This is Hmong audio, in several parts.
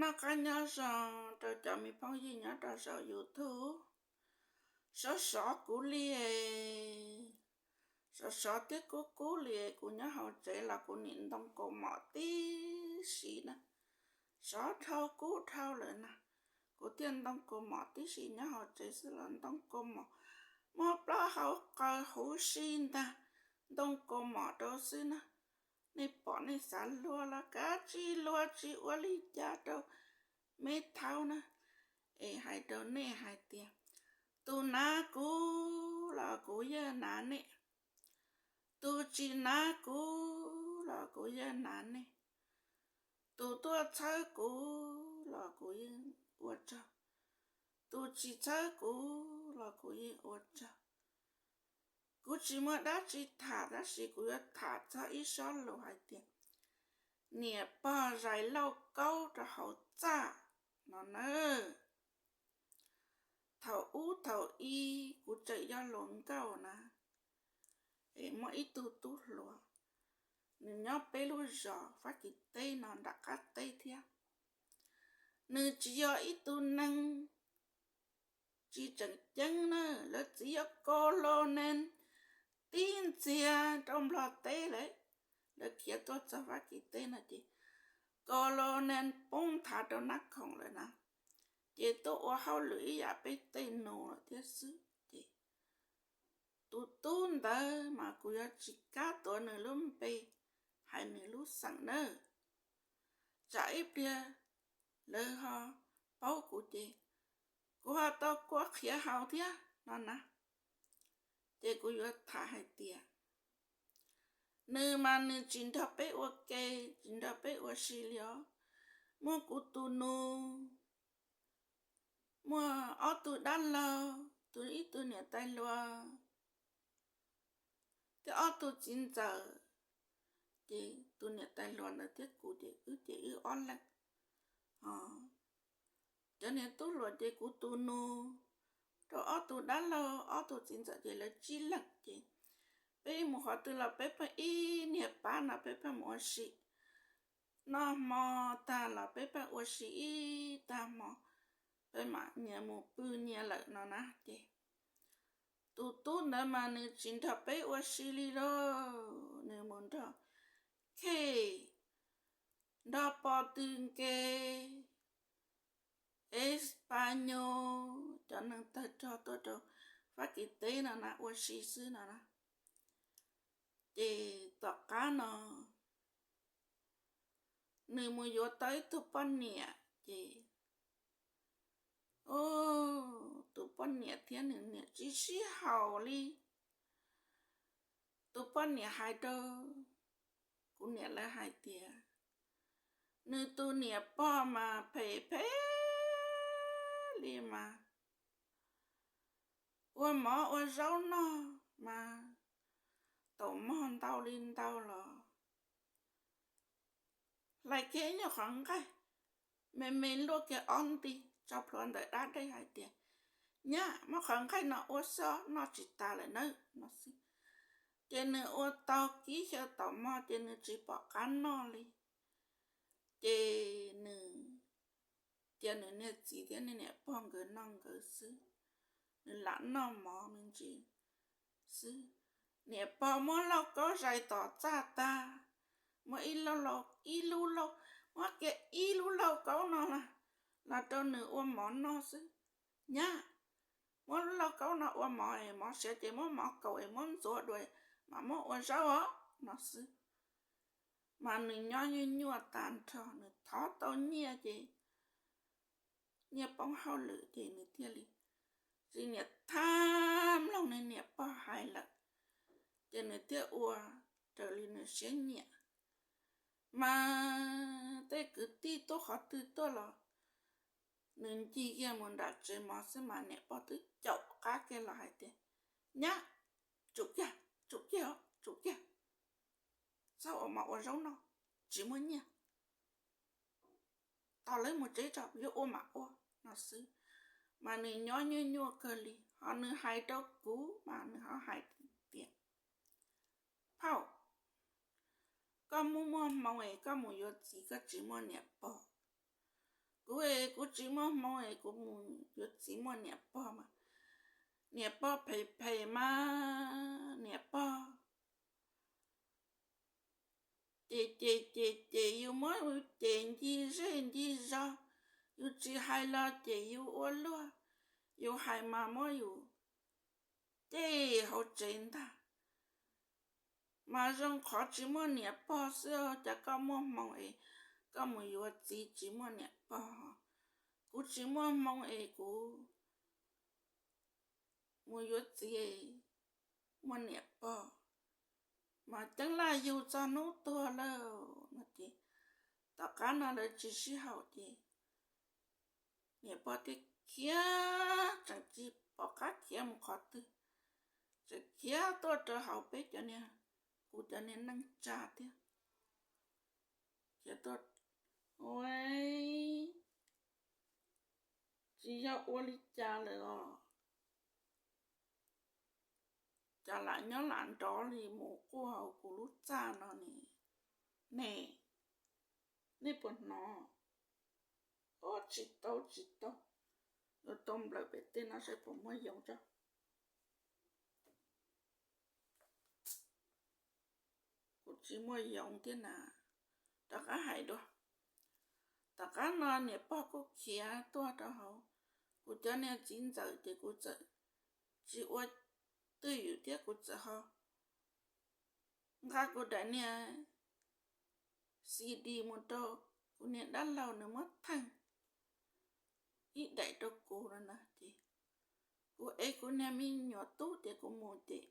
Noj qab nyob zoo rau cov me phooj ywg nyob rau saum YouTube. Sov sov kuv li, sov sov thiab kub kub li. Kuv nyob hauv tsev los kuv nim ntoo kaus mom tib si na, sov dhau kub dhau lawm na. Kuv thiaj ntoo kaus mom tib si, nyob hauv tsev xwb los ntoo kaus mom, muab plaub hau qaws huv si ntag, ntoo kaus mom rau xwb na. Nej pom nej xav luag los kav tsij luag, tsis ua li cas rau me thaub na. Es hais rau nej hais tias, tus nav kuv los kuv yeej nav nej, tus tsis nav kuv los kuv yeej nav nej, tus tuaj txhawb kuv los kuv yeej ua tsaug, tus tsis txhawb kuv los kuv yeej ua tsaug. Kuv tsis muaj dab tsi tham, tab sis kuv yuav tham txog ib sob lus hais tias, niam pog zais lauj kaub rau hauv txaj no na. Thaum ub thaum i kuv tseem yog hluas nkauj na, es muaj ib tug tub hluas, nws nyob peb lub zos Fab Kis teb no nram qab teb thiab. Nws tsis yog ib tug neeg tsis tseem ceeb na, lawv txiv yog colonel tib ntxiag rau Nplog teb lawm. Lawv khiav tuaj txog Fab Kis teb no ces colonel poob nthav rau Nab Khoom lawm na, ces tuaj ua hauj lwm ib yam peb tej nus lawm thiab xwb. Ces tus tub ntawd mas kuv yuav tsis kam tuav nws lub npe, hais nws lub xeem nawb, tsam ib pliag lawv ho paub kuv ces kuv ho tau kua qhiav haus thiab no na. Ces kuv yuav tham hais tias, nws mas nws tsis nrog peb ua ke, tsis nrog peb ua si li os. Muaj kuv tus nus, muaj ob tug dab laug, tus ib tug niam tais hluas, thiab ob tug txiv ntxawm. Ces tus niam tais hluas ntawd thiab kuv ces wb ces wb ob leeg. Cov niag tub hluas ces kuv tus nus, rau ob tug dab laug, ob tug txiv ntxawm ces lawv tsib leeg ces peb mus qhov twg los peb pheej ib niag pab no peb pheej mus ua si. Noj hmo tag los peb pheej ua si ib tag hmo, peb mam nyias mus pw nyias lawm no na. Ces tus tub ntawd mas nws tsis nrog peb ua si li lauj, nws mus nrog Khej, nrog pog tw nkev, Español, cov neeg tawg rog tuaj rau Fab Kis teb no na ua si xwb no na. Ces tom qab no nws mus yuav tau ib tug poj niam ces, tus poj niam thiab nws niam tsis sib haum li. Tus poj niam hais rau kuv niam lawv hais tias, nws tus niam pog mas phem phem li mas, ua mov ua zaub noj mas taum mog ntau li ntau los hlais kiag ib nyuag qhov nqaij me me luaj kiag ob nti tso plhuav ntawm dab dej hais tias, nyab, muab qhov nqaij no ua xwb, noj tsis tas lawm nawb no xwb. Ces nws ua tau kib xyaw taum mog ces nws tsis pom qab noj li. Ces nws cia nws niag txiv thiab nws niam pog nkawd noj nkawd xwb, nws lam noj mov me ntsis xwb. Niam pog muab lauj kaub zais tom txaj tag, muab ib lub lauj, ib lub lauj, muab kiag ib lub lauj kaub no los rau nws ua mov noj xwb. Nyab, muab lub lauj kaub no ua mov es mov siav ces muab mov kaus es muab ntxuav dua mam muab ua zaub os no xwb. Mas nws nyob nyuaj nyuaj tag nrho, nws thov tau nyiaj ces nyiaj poob hauj lwm ces nws thiaj li tsis niam thab mloog nws niam pog hais lawm, ces nws thiaj ua raws li nws siab nyiam. Mas tej kwv tij tuaj qhov twg tuaj los nws ncig kiag mus nram tsev mov xwb mas niam pog twb caum qab kiag los hais tias, nyab, tsum kiag, tsum kiag, tsum kiag, txhob ua mov ua zaub noj, tsis muaj nyiaj, tos lawv mus tsev tso yuav ua mam ua no xwb. Mas nws nyob nyuaj nyuaj kawg li, ho nws hais rau kuv mas nws ho hais tias, phauj, koj muaj muaj hmoo es koj mus yuav txiv koj tsis muaj niam pog, Kuv es kuv tsis muaj hmoo es kuv mus yuav txiv muaj niam pog mas, niam pog phem phem mas niam pog ces ces ces ces yus muab yus ces ncig zej ncig zog, yus tsis hais los ces yus ua luaj, yus hais mas muab yus tej hauv tsev ntag. Mas zoo qhov tsis muaj niam pog xwb, cas koj muaj hmoo es koj mus yuav txiv tsis muaj niam pog. Kuv tsis muaj hmoo es kuv mus yuav txiv muaj niam pog, mas ceeb laj yug txog hnub tuag lawm no ces, tom qab no lawv tsis sib haum ces niam pog thiaj khiav, tseem tsis pom qab khiav mus qhov twg, tseem khiav tuaj rau hauv peb cov niag, kuv cov niag neej tsa thiab. Khiav tuaj, ua tsis yog ua li cas lawm os, cas lam nyob lam nrov li mus quaj hauv kuv lub txaj no ne. Nej, nej puas hnov? Ua tsis tau tsis tau, yuav tau nplawm pem tej no saib puas muaj yoov tso. Kuv tsis muaj yoov thiab na. Rov qab hais dua. Tom qab no niam pog kuj khiav tuaj rau hauv kuv cov niag txiv ntxawm ces kuv txawm tsis ua twj ywm thiab kuv txawm ho nqa kuv daim niag C D mus rau kuv niag dab laug nws muab theej ib daim rau kuv no na ces kuv ev kuv niag me nyuam tub ces kuv mus ces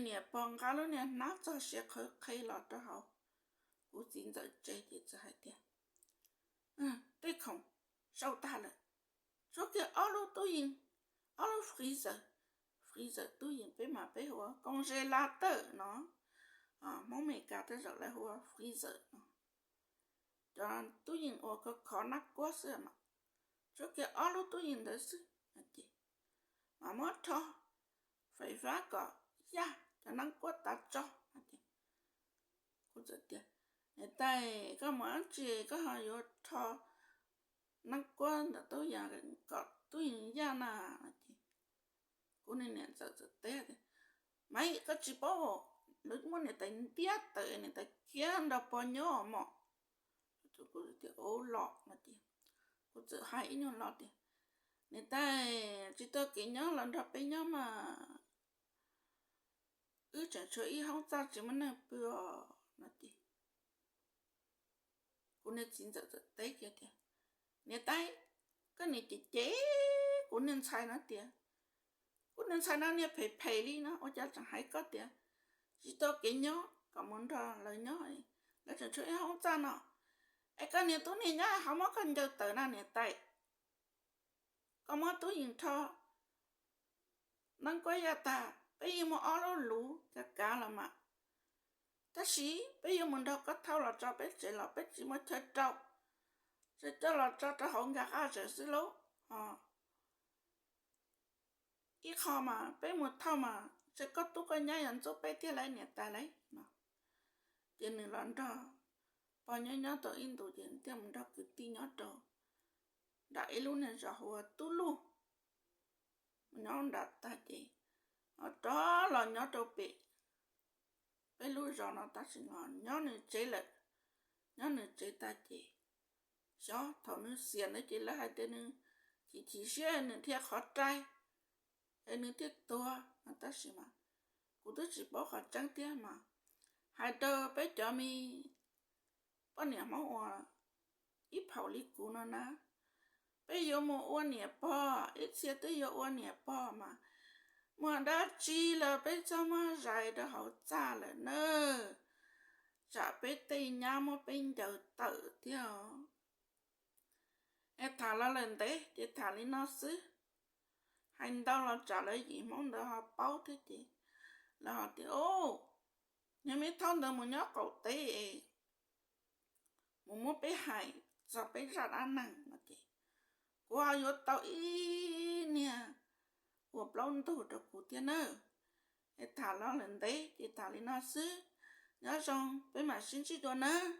niam pog nqa lub niag hnab txog siav qhawv qhe los rau hauv kuv txiv ntxawm tsev ces txawm hais tias, tej khoom sau tag lawm, tshuav kiag ob lub tub yees, ob lub freezer, freezer tub yees peb mas peb hu ua congelator no, Hmoob Amelikas tej zaum lawv hu ua freezer no, cov tub yees uas khov khov nab kuab xwb mas, tshuav kiag ob lub tub yees ntawd xwb ces mas muab rho fais fab kom yaj cov nab kuab tav tso. Kuv txawm tias, niam tais, koj mus dab tsi koj ho yuav rho nab kuab ntawm tub yees kom tub yees yaj na? Ces kuv niag niam ntxawm txawm teb tias, Maiv, koj tsis paub, lawv muab niam tais ntiab tawm, niam tais khiav nrog pog nyob mom. Kuv tias, Ua los no ces kuv txawm hais ib nyuag lo tias, Niam tais, tsis tau kev nyob los nrog peb nyob mas, wb tseem tshuav ib hoob txaj tsis muaj neeg pw os no ces kuv niag txiv ntxawm txawm teb kiag tias, Niam tais, koj niam cem cem kuv niag ntxhais no tias, kuv niag ntxhais no niag phem phem li no ua cas tseem hais koj tias tsis tau kev nyob kom mus nrog lawv nyob, lawv tseem tshuav ib hoob txaj no, es koj niag tub niag nyab ho muab koj ncaws tawm na niam tais. Koj muab tub yees rho nab kuab yaj tag, peb yeej muaj ob lub luv kav kav los mas, tab sis peb yuav mus nrog koj thauj los tso peb tsev los peb tsis muaj chaw rau, tseem coj los tso rau hauv nkag qaj zam xwb lauj. Ho ib qho mas peb mus thauj mas ntshe koj tub koj nyab yuav ntxub peb thiab lauj niam tais lauj no. Ces nws los nrog pog nyob nyob tau ib ntus ces thiaj mus nrog kwv tij nyob rau nram ib lub niag zos hu ua Tub Luj. Mus nyob nram tag ces ho rov los nyob rau pem peb lub zos no tab sis los nyob nws tsev lawm. Nyob nws tsev tag ces xyov thaum nws xiam ntawd ces lawv hais tias nws chim chim siab nws dhia qhov rai es nws thiaj tuag no tab sis mas kuv twb tsis paub qhov tseeb thiab mas hais rau peb cov me poj niam Hmoob uas ib phaum li kuv no na, peb yuav mus ua niam pog, ib txhia twb yuav ua niam pog mas muaj dab tsi los peb txhob muab zais rau hauv txaj lawm nawb, tsam peb tej nyab muab peb ncaws tawm thiab os. Es tham los lawm ntev ces tham li no xwb, hais ntau los tsam lawv yim Hmoob ntawd ho paub thiab ces lawv ho tias, Ub, niag me thaub ntawd mus nyob qaum teb es mus muab peb hais txog peb zaj dab neeg no ces kuv ho yuav tau ib niag ua plaub ntug rau kuv thiab nawb. Es tham los lawm ntev ces tham li no xwb, nyob zoo peb mam sib ntsib dua nawb.